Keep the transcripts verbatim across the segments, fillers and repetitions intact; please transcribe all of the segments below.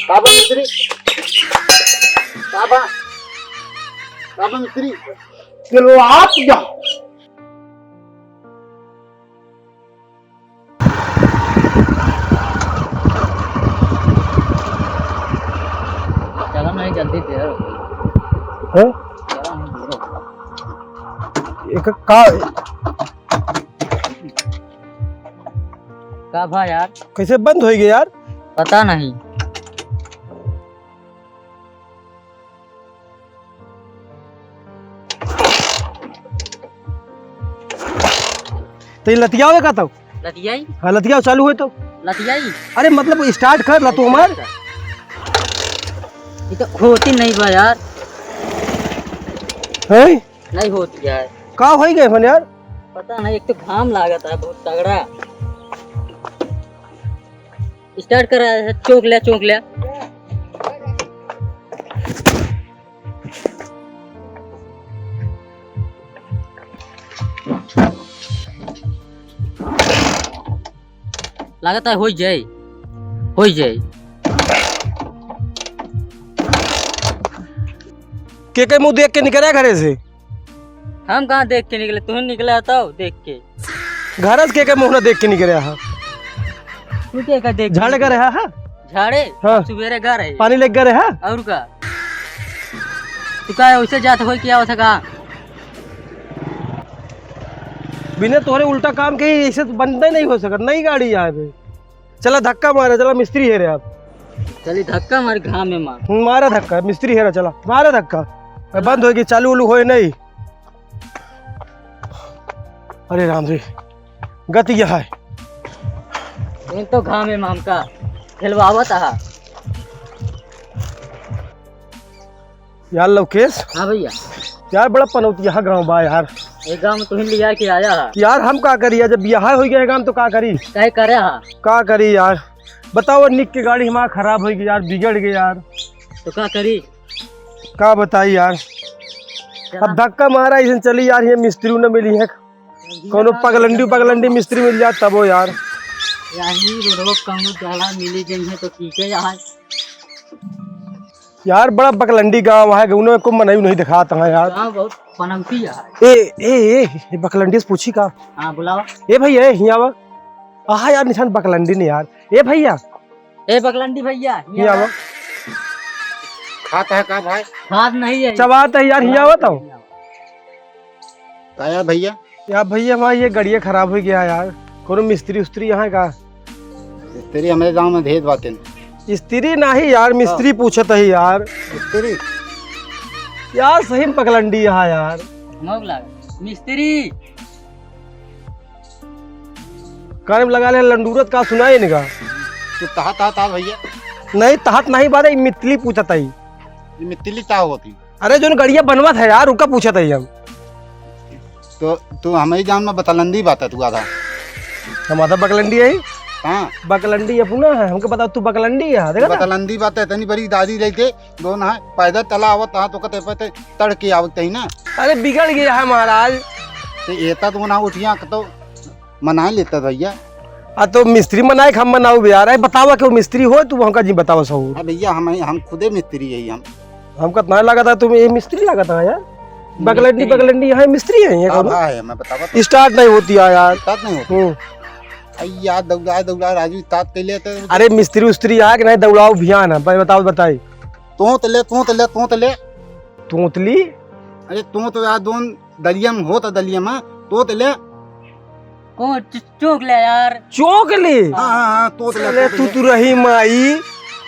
का बा मिस्त्री? का बा? का बा मिस्त्री? चलो आप जाओ। चलो नहीं, जल्दी दे। हैं? चलो नहीं, दे। एक का का भा यार? कैसे बंद होइ गए यार? पता नहीं। तो ये लतियावे का तो? लतियाई? हाँ, लतियाओ, चालू होए तो। लतियाई? अरे मतलब start कर ला तू हमार। ये तो होती नहीं बा यार। हैं? नहीं होती है। का होइ गए हन यार? पता नहीं, एक तो घाम लागत है बहुत तगड़ा। Start करा है, चौंक ले, चौंक ले। लागत है होइ जाए, होइ जाए। के के मुँह देख के निकरे घरे से? हम कहाँ देख के निकले, तुहन निकले तब देख के। घर से के के मुँह ना देख के निकरे हा? तू के का देख झाड़े के करे हा, हा? झाड़े? हाँ। सुबेरे गा रहे। पानी लेके गा रहे हा? और का? तू का वैसे जात होई क्या होता का? बिना तोहरे उल्टा काम के ऐसे तो बंदे नहीं हो सकत। नई गाड़ी आए बे। चला धक्का मारे, चला मिस्त्री हेरे आप। चली धक्का मार घाम में मार। हम्म, मारा धक्का, मिस्त्री हेरा, चला मारा धक्का। ए, बंद होगी, चालू उलू होए नहीं। अरे राम रे, गति यह है। इन तो घामे में हमका खेलवावत आहा। यार लवकेश। हाँ भैया। यार बड़ा पनौतिया गाँव बा यार। एक गाँव में तुहिन लिया के आया है। यार हम का करी यार, जब बियाह हो गया है गाँव तो का करी? काहे करे हा? का करी यार, बताओ निक के गाड़ी हमार खराब हो गई यार, बिगड़ गई यार। तो का करी? का बताई यार, चला। अब धक्का मारा इसन चली यार, ये मिस्त्री न मिली है, कौनो पगलंडी पगलंडी मिस्त्री मिल जात तबो यार। यही रोडवा कौनो जगह मिली जइहे तो ठीक है यार। यार बड़ा बकलंडी गाँव है, गाँव में को मनई नहीं दिखात है यार। गाँव बहुत पनौती है। ए ए ए, ए बकलंडी से पूछी का? हाँ बुलाओ। ए भैया, ए हियाँ आवा। आहा यार निशान बकलंडी नहीं यार। ए भैया। ए बकलंडी भैया, हियाँ आवा। खाता है का भाई? खात नहीं है। चबात है यार, हियाँ आवा तो। का यार भैया? यार भैया, हमार ये गड़िया खराब हो गया यार, कोनो मिस्त्री उस्त्री यहाँ का? मिस्त्री हमरे गाँव में ढेर बातें। स्त्री नाही यार, मिस्त्री हाँ। पूछत है यार। मिस्त्री? यार सही में पगलंडी यहाँ यार। मौग लाग। मिस्त्री। कान में लगा ले लंडूरत का सुनाए इनका। तू तहा तहा तहा भैया। नहीं तहत नहीं बारे, मितली पूछत है। ये मितली का होती? अरे जोन गड़िया बनवत है यार, उनका पूछत है हम। तो तू हमें जान में बतलंदी बात है तू आधा। हम आधा बकलंडी है। हाँ। बकलंडी अपना है, हमके बता तू बकलंडी है, देखा ना? बतलंदी बात है, इतनी बड़ी दाढ़ी लेके दोन है, पैदल चला आवत हाँ तो कहते पते तड़के आवत ही ना। अरे बिगड़ गया है महाराज। तो एता तो ना उठिया तो मनाए लेता भैया। आ तो मिस्त्री मनाए के हम मनाऊ बे यार। अरे बतावा कि वो मिस्त्री हो, तू हमका जी बतावा सहूर। हाँ भैया, हम, हम खुदे मिस्त्री है हम। हमका तो ना लगा था तुम ये मिस्त्री लगा था यार। बगलंडी, मिस्त्री। बगलंडी यहाँ मिस्त्री है, ये हाँ कौनो? भाई, मैं बतावा तो। Start नहीं होती है यार। Start नहीं होती। हम्म। आई यार, दौड़ा, दौड़ा, राजू, start कर लेते। अरे मिस्त्री उस्त्री आए कि नहीं, दौड़ाओ भियान है, भाई बताओ, बताई। तोत ले, तोत ले, तोत ले। तोतली? अरे तोत यार, दोन दलिया में होत, दलिया में, तोत ले। कौन? च-, चोक ले यार। चोक ले? हाँ, हाँ, हाँ, तोत ले, अरे तोत तू ले। तू रही माई।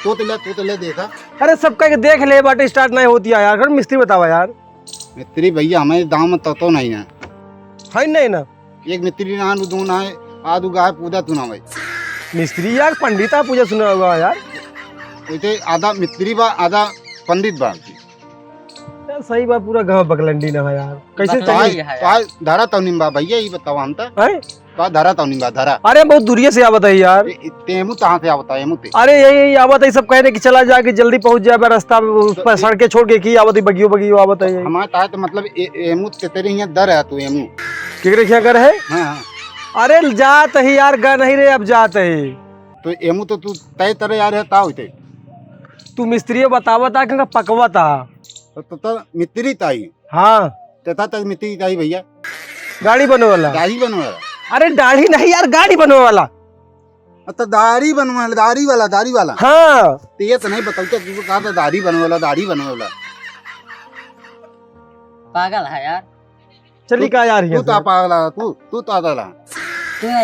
तोत ले, तोत ले, देखा। अरे सब कह के देख ले, बाटे start नहीं होती है यार। फिर मिस्त्री बतावा यार। मिस्त्री भैया, हमारे गाँव में तो, तो नहीं है। है नहीं ना? एक मिस्त्री ना, दो ना है, आदू गाय पूजा तू ना भाई। मिस्त्री यार, पंडित आ पूजा सुना होगा यार। वैसे आधा मिस्त्री बा, आधा पंडित बा। यार, सही बा, पूरा गाँव बकलंडी ना है यार। कैसे बकलंडी चली? है यार। तो धरा तौनी बा भैया, ये बताओ हम तो। हैं? तो धरा तौनी बा, धरा। अरे, बहुत दूरिये से आवत है यार। ए, ए, ते एमू कहाँ से आवत है, एमू ते? अरे, यही, यही आवत है, सब कह रहे कि चला जाके जल्दी पहुँच जाए, बस रास्ता में, उस तो पर ए- सड़के छोड़ के की आवत है, बगियो, बगियो आवत है, यही। हमारे ताए तो मतलब ए-, एमू ते तेरे यहाँ दर है तू एमू। केकरे क्या कर है? हाँ, हाँ। अरे, जात ही यार, गा नहीं रे, अब जात ही। तो एमू तो तू तय तरह यार है, ता होते। तू मिस्त्री बतावत आ कि पकवत आ? तो, तो, तो मिस्त्री ताई। हाँ। तो था, था मिस्त्री ताई भइया। गाड़ी बनवे वाला। दाढ़ी बनवे वाला। अरे दाढ़ी नहीं यार, गाड़ी बनवे वाला। अच्छा, दाढ़ी बनवे वाला, दाढ़ी वाला, दाढ़ी वाला। हाँ। तो ये तो नहीं बताऊ, क्या तू कहा था दाढ़ी बनवे वाला, दाढ़ी बनवे वाला। पागल है यार। चली तू, का यार तू यहाँ तो से? पागल है, तू, तू तो पागल है।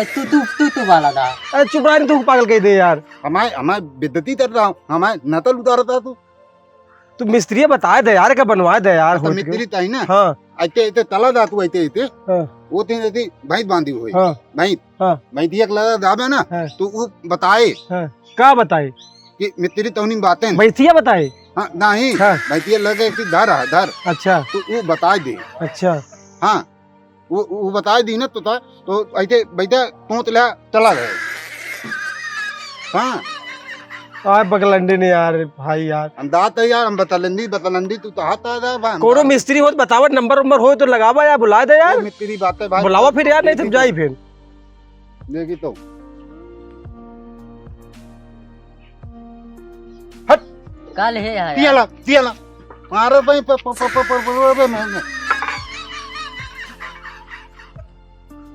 तू, तू, तू, तू, तू वाला था। अरे चुप रहा, नहीं तो पागल कह दे यार। हमारे, हमारे बेइज्जती कर रहा हूँ, हमारे नकल उतारता तू। तू मिस्त्री बताए दे यार, का बनवाए दे यार, तो होत के। मिस्त्री ताई ना। हाँ। ऐते, ऐते तला दा तू, ऐते, ऐते। हाँ। वो तीन ऐते भैंस बांधी हुई। हाँ। भैंस। हाँ। भैंसिया के लगा दाबे ना, हाँ। तो वो बताए। हाँ। का बताए? कि मिस्त्री तौनी बातें। भैंसिया बताए? हाँ, नहीं। हाँ। भैंसिया लगे कि धर है, धर। अच्छा। तो वो बताए दे। अच्छा। हाँ। वो, वो बताए दी ना तो था, तो ऐसे बैठा तोत ले चला गए। हाँ। आ बकलंडी नहीं यार, भाई यार। हम दात है यार, हम बतलंडी, बतलंडी, तू तो हाथ आ जा, भाई, हम कोनो दात। मिस्त्री हो तो बतावट नंबर वंबर हो तो लगावा यार, बुला दे यार। ये मिस्त्री बात है भाई। बुलावा फिर यार, नहीं तो देखी जाई तो। फिर। देखी तो। हट। काल है यार। पियाला, पियाला। मारो भाई, प-, प-, प-, प-, प-, प-, प-, मैं, मैं।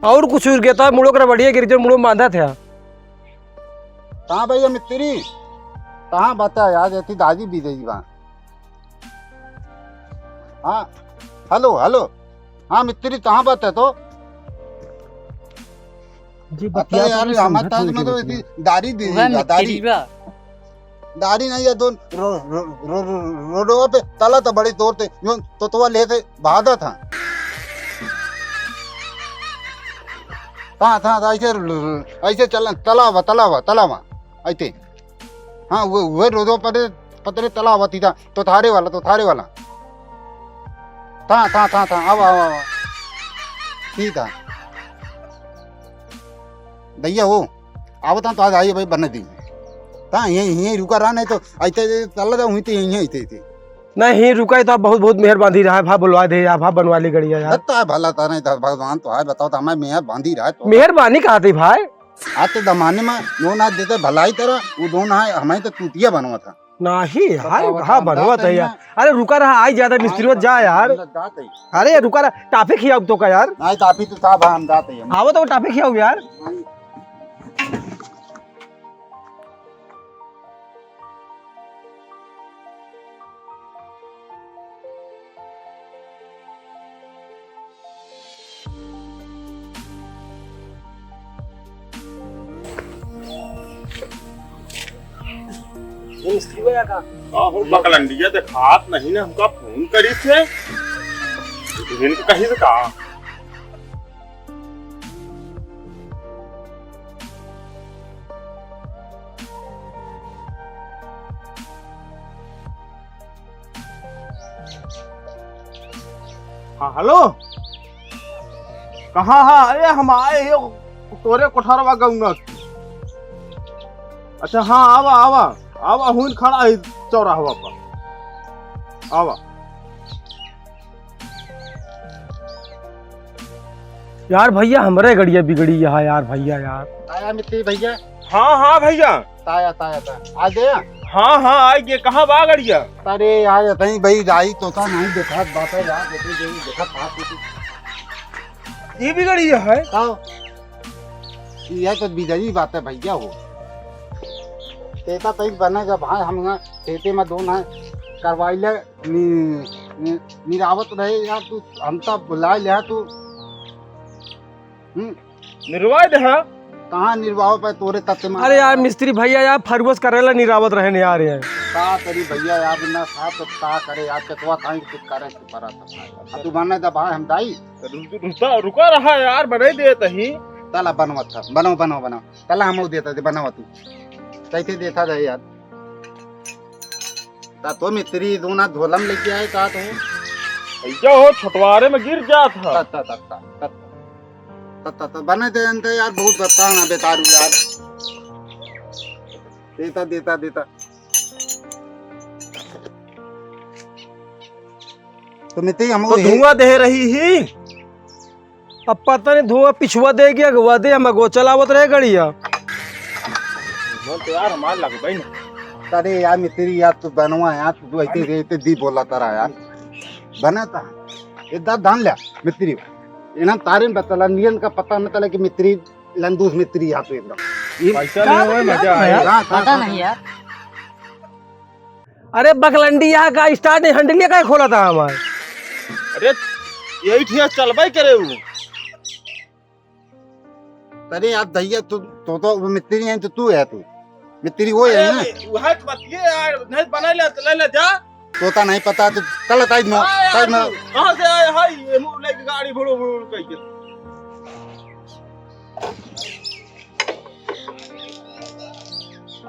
और कुछ उड़ गया था, मुड़ो कर बढ़िया गिरजन मुड़ो बांधा था। कहाँ भैया मिस्त्री? कहाँ बता यार, ऐसी दादी भी रही बा। हाँ, हेलो, हेलो। हाँ मिस्त्री, कहाँ बात है तो? जी, अरे बतिया तो यार, नहीं हमारे समझत ताज नहीं में तो के इतनी बतिया। दाढ़ी दी वह गई बा, दाढ़ी। मिस्त्री बा। दाढ़ी नहीं है, तो रो-, रो-, रो-, रो-, रोडवा पे तला तो बड़ी तोड़ थे, जो तोतवा लेते भागा था। था, था, था, ऐसे, ऐसे चल, तलावा, तलावा, तलावा, ऐसे। हाँ, वो, वो रोडवा पर पतरे तलावा थी था, तो थारे वाला, तो थारे वाला। था, था, था, था, आवा, आवा, आवा। ठीक था। दैया हो, आवत हैं तो आज आइए भाई, बने दी। ता यहीं, यहीं रुका रहा, नहीं तो ऐसे चला जाओ, हुई तो यहीं, यहीं, यहीं। नहीं, रुका ही तो बहुत, बहुत मेहरबानी रहा है, भा बुलवा दे या भा बनवा ली गड़िया यार। लगता है भला था, नहीं था भगवान तो है, बताओ तो हमारे मेहरबानी रहा है तो। मेहरबानी कहा थी भाई? आज तो जमाने में नो ना देते भलाई तरह, वो दो ना है, हमारी तो चूतिया बनवा था। नाही यार, बताओ, हाँ, बताओ, बनवा बताओ था यार। ना। अरे रुका रहा, आई ज्यादा मिस्त्री मत जा यार। हम लोग जाते हैं। अरे रुका रहा, टाफी खियाओ तो का यार? नहीं, टाफी तो था, हम जाते हैं। आओ तो टाफी खियाओ यार। ये मिस्त्री भैया का? का हो बकलंडिया, देखात नहीं ना, हमका फोन करी थे। इनके कहीं से का? हाँ, हेलो। कहाँ हा? अरे, हम आए ही तोरे कोठरवा गौना। अच्छा, हाँ, आवा, आवा, आवा, हुइन खड़ा ही चौराहवा पर। आवा। यार भैया, हमरे गड़िया बिगड़ी यहाँ यार, भैया यार। आया मिस्त्री भैया। हाँ, हाँ भैया। ताया, ताया, ताया। आ गया? हाँ, हाँ, आ गया। कहाँ बा गड़िया? अरे यार, इतनी बड़ी राई तोता नहीं देखा, बात है यार, देखो, देखो, देखा, बात है। ये भी गड़िया है? हाँ। यह तो बिजली बात है भैया हो। तेता तई बने जब भाई हम ना खेते में दो ना करवाई ले, नि-, नि-, निरावत रहे यार तू, हम तो बुला ले तू। हम्म। निर्वाह दे हा। कहाँ निर्वाह पे तोरे तत्ते में? अरे यार, मिस्त्री भैया यार, फरुवस करेला निरावत रहे न यार, यार। का करी भैया यार, ना था तो का करे यार, चकवा था कि कुछ करे के पड़ा था। अब तू बने दबा हम दाई। रुका, रुका रहा यार, बनाई देत ही। तला बनवा था, बनाओ, बनाओ, बनाओ। तला हम देता दे, बनावा तू। कैसे देता जाए यार? ता तो मिस्त्री दोना धोलम लेके आए का तो? भैया हो, छोटवारे में गिर जात हा। ता, ता, ता, ता, ता, ता, ता, ता, बने दे अंते यार, बहुत बताना बेतारू यार। देता, देता, देता। तो मिस्त्री हम तो ये धुआं दे रही ही। अब पता नहीं धुआं पिछुआ दे कि अगुआ दे, हम अगुआ चलावत रहे गड़िया। मन तो यार हमार लगबे ना। अरे यार मिस्त्री यार, तू बनवा यार, तू ऐसे, ऐसे दी बोला तारा यार। बना ता। ये दा धान लिया मिस्त्री। इन्हन तारे में बतला, नियन का पता न तला कि मिस्त्री, लंदूस मिस्त्री यहाँ तो एकदम। ये पैसा का नहीं हुआ, मजा आया। यार? हाँ, हाँ, पता हाँ। नहीं यार। अरे बकलंडी, यहाँ का start नहीं, handle ये काहे खोला था हमार? अरे यही ठिया चलबे करे उ। अरे यार दैया, तू, तो, तो वो मिस्त्री है, तो तू है तू। मिस्त्री वो है ना? अरे, वह तो बतिये यार, नहीं बना ले, ले, ले जा। तोता नहीं पता, तू चल ताई नो, हाँ यार, ताई नो। तू कहाँ से आए हाय? ये मुंह लेके गाड़ी भुड़ु भुड़ु कह के।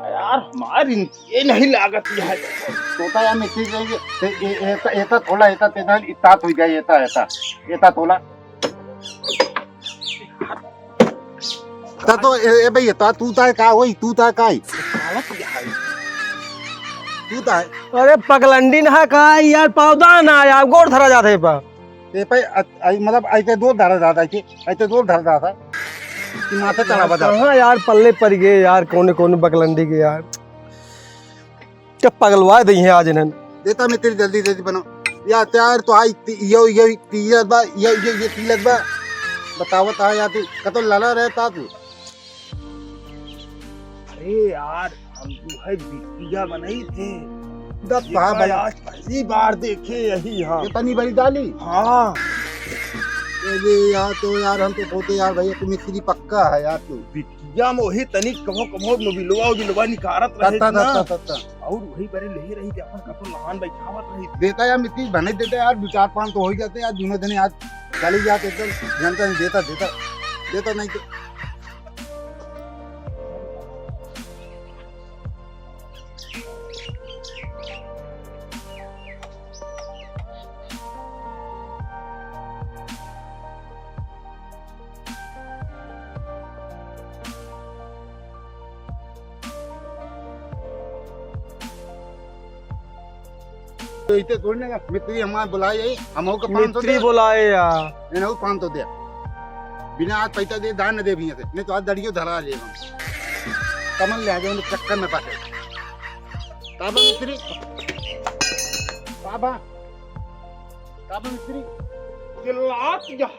यार, हमारी ये नहीं लागत यार। तोता यार मिस्त्री जाएंगे, ए, ए, एता, एता थोड़ा, एता, तेता, इतना हो जाए, एता, एता, एता थोड़ा। ता तो, ए, ए भैया, ता तू ता का होई, तू ता का होई? तू ता है। अरे पगलंडी ना का यार, पौधा ना यार, गोड़ धरा जात है पा। ए पे, अ, अ, मतलब, ऐसे दो धरा जाता है कि, ऐसे दो धरा जाता है कि माथे चढ़ा बजा। कहाँ यार पल्ले पड़ गए यार, कौने कौने बकलंडी के यार। क्या पगलवा दई है आज इन्हन। देता मिस्त्री, जल्दी जल्दी बनाओ। या तैयार तो आई ती-, यो, यो तीलत बा, यो, यो, यो तीलत बा। बतावत है यार तू, कतो लला रहता तू। अरे यार, हम तू है बिटिया बनाई थे। दस ये भाई, आज पहली बार देखे यही यहाँ। इतनी बड़ी डाली? हाँ। अरे यार, तो यार हम तो सोचे यार भैया, तू मिस्त्री पक्का है यार तू। या मोही तनिक कभो कभो मोबिलवा उबिलवा निकारत रहे तत्ता, ना। तत्ता, तत्ता। और वही बरे ले रही कि अपन कतो लहान बैठावत रही। देता यार मिस्त्री बने देता यार, दो चार पाँच तो हो ही जाते यार, दोनों दिन आज चली जाते एकदम, जानता नहीं देता, देता, देता नहीं तो। तो इते थोड़ी ना मिस्त्री हमार बुलाए आई, हम ओके पाँच सौ मिस्त्री दे। बुलाए या। इन्हें पाँच सौ दे। बिना आज पैसा दे दान न दे भी से, नहीं तो आज दड़ियो धरा ले हम। कमल ले आ जाओ चक्कर में पाके। काबा मिस्त्री? काबा? काबा मिस्त्री? चिल्लात जा।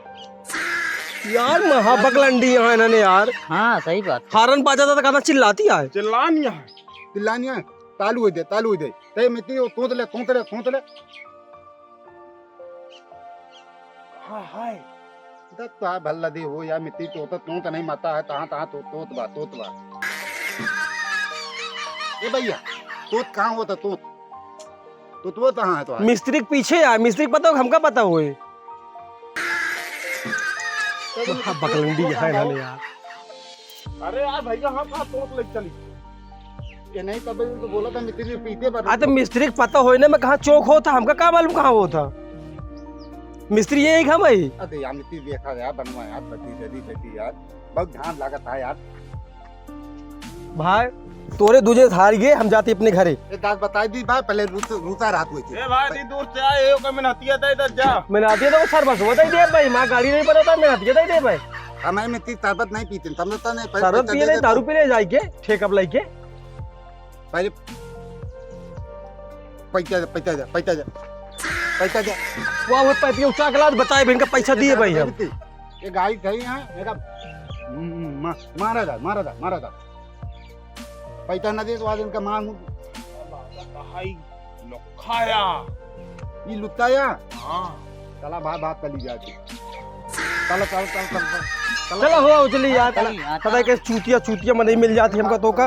यार, महाबकलंडी यहाँ इन्होंने यार। हाँ, सही बात। हारन बाजा था तो कहता चिल्लाती आए। चिल्लानिया है। चिल्लानिया है। तालू हो दे, तालू हो दे। ते मिस्त्री वो तोंत ले, तोंत ले, तोंत ले। हाँ, हाय। दस तो भल्ला दे हो या मिस्त्री तोंत, तोंत नहीं माता है, तहाँ, तहाँ तो, तोंत बा, तोंत बा। ए भैया, तोंत कहाँ होता, तोंत? तो तू कहाँ है तो आज? मिस्त्री के पीछे यार, मिस्त्री के पता हो, हमका पता होए। तो हाँ, बकलंडी है ना यार। अरे यार भैया, हम कहाँ तोंत लेके चली? ये नहीं, तब तो बोला था मिस्त्री के पीछे पर। आ, तो मिस्त्री के पता होए ना, मैं कहाँ चौक होता, हमका का मालूम कहाँ होता? मिस्त्री यही हम है। अरे यार, मिस्त्री देखा यार, बनवा यार, बदी, जदी, जदी यार, बहुत ध्यान लागत है यार। भाई, तोरे दूजे हार गए, हम जाते अपने घरे। ए, दास बताई दी भाई, पहले रूस, रूसा रात हुई थी। ए भाई, दी दूर से आए, यो का मेहनतिया दे दे जा। मेहनतिया तो सर बस होता ही दे भाई, माँ गाड़ी नहीं पड़ता, मेहनतिया दे दे भाई। हमें में तीस शरबत नहीं पीते, समझता नहीं, पहले शरबत पैसा पिए दे नहीं, दे दारू तू। पी ले जाइके, ठेका पे लाइके। पहले पैसा दे, पैसा दे, पैसा दे, पैसा दे। वाह, वो पैपियो चाकलात बताए, इनका पैसा दिए भाई हम। ये गाड़ी सही है, मेरा, हम्म, मा-, मारा जा, मारा जा, मारा जा। पैसा ना दे तो आज इनका मार मुंह। भाई, लुखाया। ई लुताया? हाँ। चला भाई, बात कर ली जाती। चला, चला, चला, चला, चला। चला हो, चली यार। चला। सदा के चूतिया, चूतिया में नहीं मिल जाती हमका तो का।